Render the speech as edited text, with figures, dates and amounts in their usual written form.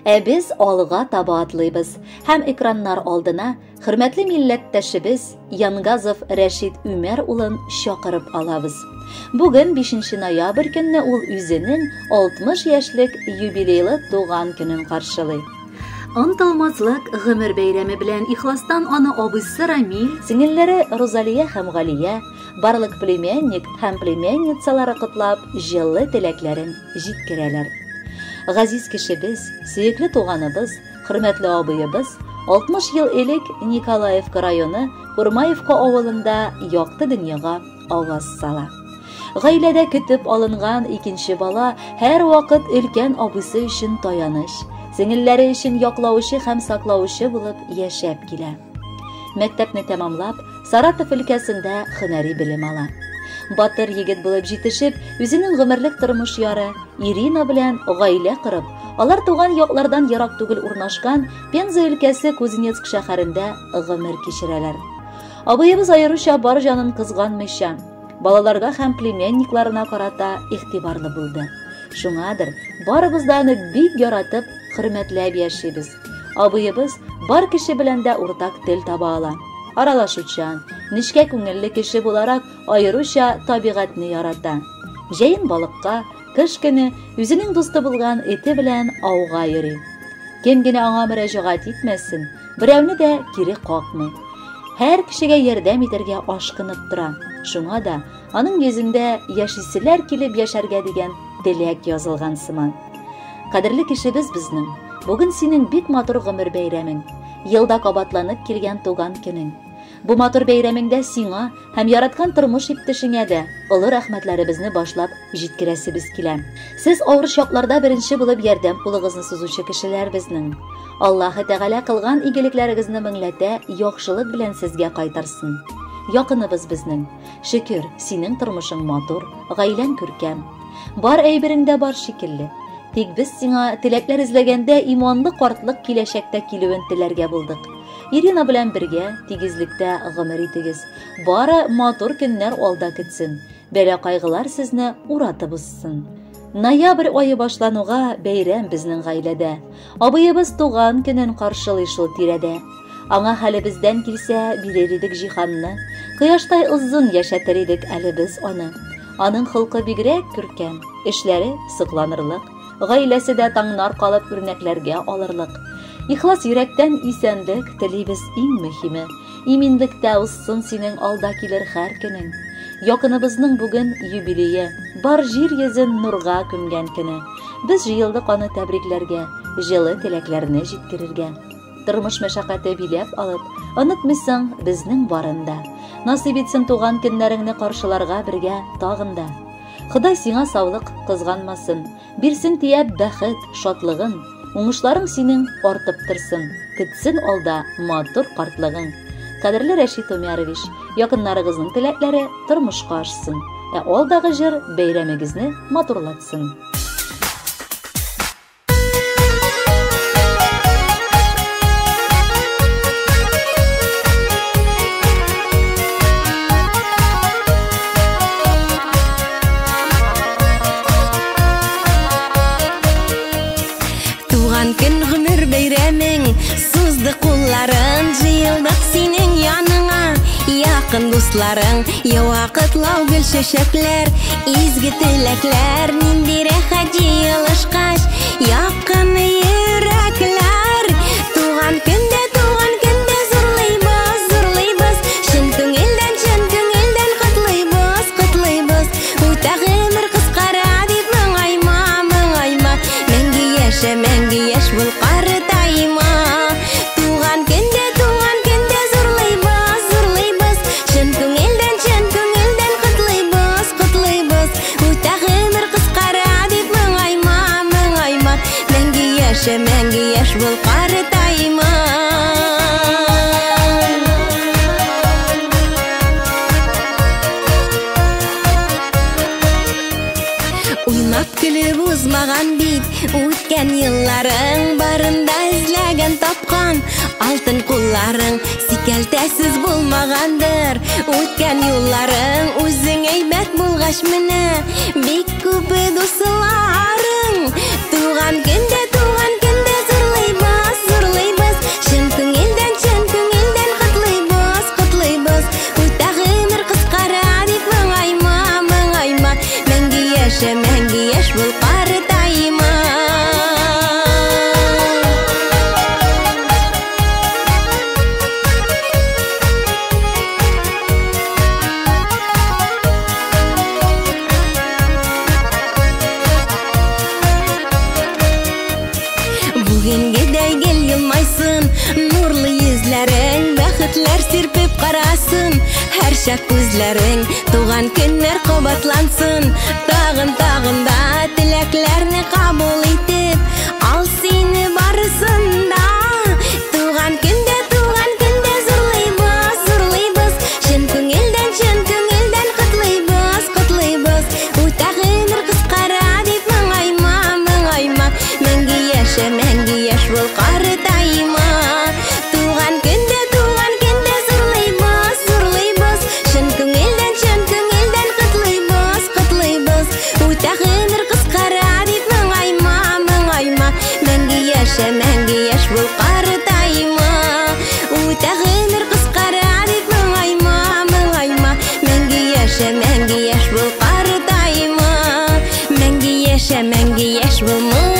Ә без алга таба атлыйбыз һәм экраннар алдына хөрмәтле милләттәшебез Янгазов Рәшит Үмәр улын чакырып алабыз. Бүген 5 ноябрь көнне ул үзенең 60 яшьлек юбилейлы туган көнен каршылый. Онытылмаслык гомер бәйрәме белән ихластан аны абыйсы Рамил, сеңелләре Розалия һәм Галия, барлык племянник һәм племянницалары котлап, җылы теләкләрен җиткерәләр. Газиз кешебез, сөекле туганыбыз, хөрмәтле абыебыз 60 ел элек Николаевка районы Курмаевка авылында якты дөньяга аваз сала. Гаиләдә көтеп алынган икенче бала һәрвакыт өлкән абыйсы өчен таяныч, сеңелләре өчен яклаучы һәм саклаучы булып яшәп килә. Мәктәпне тәмамлап, Саратов өлкәсендә һөнәри белем ала. Батыр егет булып җитешеп, үзенең гомерлек тормыш яры Ирина белән гаилә корып, алар туган яклардан ерак түгел урнашкан Пенза өлкәсе Кузнецк шәһәрендә гомер кичерәләр. Абыебыз аеруча бар җанын кызганмыйча, балаларга һәм племянникларына карата игътибарлы булды. Шуңадыр, барыбыз да аны бик яратып, хөрмәтләп яшибез. Абыебыз бар кеше белән дә уртак тел таба ала. Аралашучан, нечкә күңелле кеше буларак, аеруча табигатьне ярата. Җәен балыкка, кыш көне үзенең дусты булган эте белән ауга йөри. Кем генә аңа мөрәҗәгать итмәсен, берәүне дә кире какмый. Һәр кешегә ярдәм итәргә ашкынып тора. Шуңа да аның йөзендә яшиселәр килеп яшәргә дигән теләк язылган сыман. Кадерле кешебез безнең, бүген синең бик матур гомер бәйрәмең, елда кабатланып килгән туган көнең. Бу матур бәйрәмеңдә сиңа һәм яраткан тормыш иптәшеңә дә олы рәхмәтләребезне башлап җиткерәсебез килә. Сез авыр чакларда беренче булып ярдәм кулыгызны сузучы кешеләр безнең. Аллаһы Тәгалә кылган игелекләрегезне меңләтә яхшылык белән сезгә кайтарсын. Якыныбыз безнең. Шөкер, синең тормышың матур, гаиләң күркәм. Бар әйберең дә бар шикелле. Тик без сиңа теләкләр эзләгәндә иманлы картлык киләчәктә килүен теләргә булдык. Ирина белән бергә тигезлектә гомер итегез. Бары матур көннәр алда көтсен. Бәла-кайгылар сезне уратып узсын. Ноябрь ае башлануга бәйрәм безнең гаиләдә. Абыебыз туган көнен каршылый шул тирәдә. Аңа хәлебездән килсә, бирер идек җиһанны. Кояштай озын яшәтер идек әле без аны. Аның холкы бигрәк күркәм, эшләре сокланырлык, гаиләсе дә таңнар калып үрнәкләргә алырлык. Ихлас йөрәктән исәнлек телибез иң мөһиме. Иминлектә узсын синең алда килер һәр көнең. Якыныбызның бүген юбилее, бар җир йөзен нурга күмгән көне. Без җыелдык аны тәбрикләргә, җылы теләкләрне җиткерергә. Тормыш мәшәкате биләп алып, онытмыйсың безнең барын да. Насыйп итсен туган көннәреңне каршыларга бергә тагын да. Ходай сиңа саулык кызганмасын, бирсен тияп бәхет, шатлыгын. Уңышларың синең артып торсын, көтсен алда матур картлыгың. Кадерле Рәшит Умярович, якыннарыгызның теләкләре тормышка ашсын, ә алдагы җыр бәйрәмегезне матурлатсын. Туган көн гомер бәйрәмең, сузды кулларын, җыелдык синең яныңа. Якын дусларың, ява котлау гөл чәчәкләр, изге теләкләр, нинди рәхәт җыелышкач, якын йөрәкләр. Туган көндә, туган көндә зурлыйбыз, зурлыйбыз, чын күңелдән, чын күңелдән котлыйбыз, котлыйбыз. Үтә гомер кыскара дип моңайма, моңайма, мәңге яшә, мәңге яшь бул, картайма. Туган көндә, туган көндә зурлыйбыз, зурлыйбыз, чын күңелдән, чын күңелдән котлыйбыз, котлыйбыз. Үтә гомер кыскара дип моңайма, моңайма, мәңге яшә, мәңге яшь бул, картайма. Уйнап көлеп узмаган бит үткән елларың, барында эзләгән тапкан алтын кулларың, сикәлтәсез булмагандыр үткән юлларың. Үзең әйбәт булгач менә бик күп дусларың. Туган көндә, туган көндә яшә, мәңге яшь бул, картайма. Бүгенгедәй гел елмайсын нурлы йөзләрең, бәхетләр сирпеп карасын һәрчак күзләрең, туган көннәр кабатлансын, тагын тагын да теләкләрне кабул итеп, ал сине барысын да. Туган көндә, туган көндә зурлыйбыз, зурлыйбыз, чын күңелдән, чын күңелдән котлыйбыз, котлыйбыз. Үтә гомер кыскара дип моңайма, моңайма, мәңге яшә, мәңге яшь бул, картайма. Туган көндә, туган көндә зурлыйбыз, зурлыйбыз, чын күңелдән, чын күңелдән котлыйбыз, котлыйбыз. Үтә гомер кыскара дип моңайма, моңайма, мәңге яшә, мәңге яшь бул, картайма. Үтә гомер кыскара дип моңайма, моңайма, мәңге яшә, мәңге яшь бул, картайма. Мәңге яшә, мәңге яшь бул.